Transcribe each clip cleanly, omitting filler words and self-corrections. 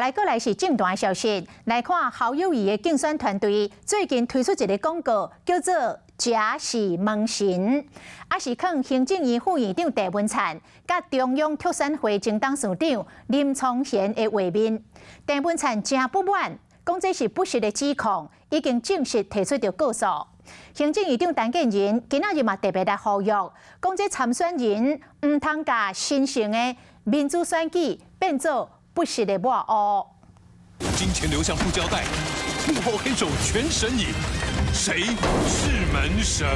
來過來是政壇消息，來看侯友宜的競選團隊最近推出一个廣告，叫做“這是門神”，啊是控行政院副院長鄭文燦，佮中央特選會前董事長林聰賢的畫面。鄭文燦誠不滿，講這是不實的指控，已經正式提出著告訴。行政院長陳建仁今仔日嘛特別來呼籲，講這參選人毋通共神聖的民主選舉變做不實的抹烏。金錢流向不交代，幕後黑手全神隱，誰是門神？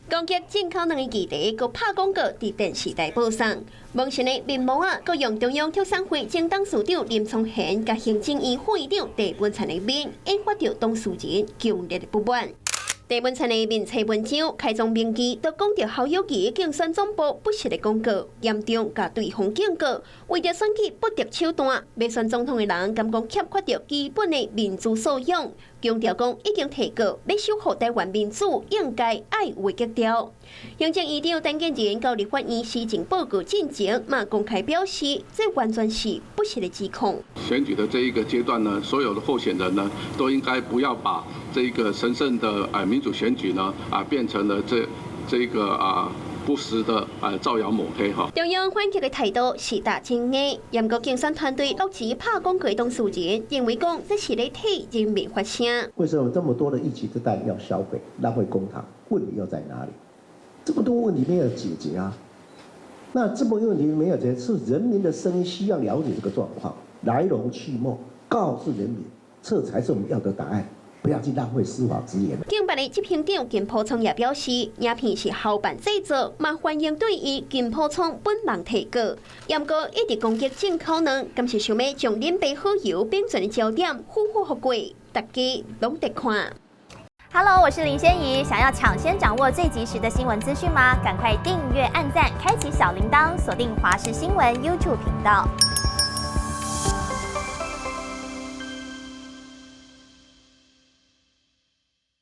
攻擊進口兩个議題，閣拍廣告佇電視台播送。門神的面膜仔，閣用中央特選會前董事長林聰賢佮行政院副院長鄭文燦的面，引發著當事人強烈的不滿。鄭文燦的面冊文章開宗明義，都講著侯友宜競選總部不實的廣告，嚴重共對方警告，為著選舉不擇手段，欲選總統的人敢講欠缺著基本的民主素養，強調講已經提告，欲守護台灣民主應該愛有的格調。行政院長陳建仁到立法院施政報告進前，嘛公開表示，這完全是不實的指控。選舉的這一個階段呢，所有的候選人呢，都應該不要把這一個神聖的民主選舉呢變成了這個不實的造謠抹黑哈。中央反擊的態度是大真硬，毋過競選團隊落錢拍廣告當事人認為講這是咧替人民發聲。為什麼這麼多的一級之彈要消費浪費公帑？問題又在哪裡？這麼多問題沒有解決啊！那這麼多問題沒有解決，是人民的聲音需要了解這個狀況，來龍去脈，告訴人民，這才是我們要的答案。不要去浪費司法資源。競辦的執行長金溥聰也表示，影片是侯辦製作，嘛歡迎對伊金溥聰本人提告。毋過一直攻擊進口卵，敢是想欲將林北好友變成的焦點，呼呼予過，大家攏佇看。 Hello，我是林仙怡。想要搶先掌握最及時的新聞資訊嗎？趕快訂閱、按讚、開啟小鈴鐺，鎖定華視新聞 YouTube 頻道。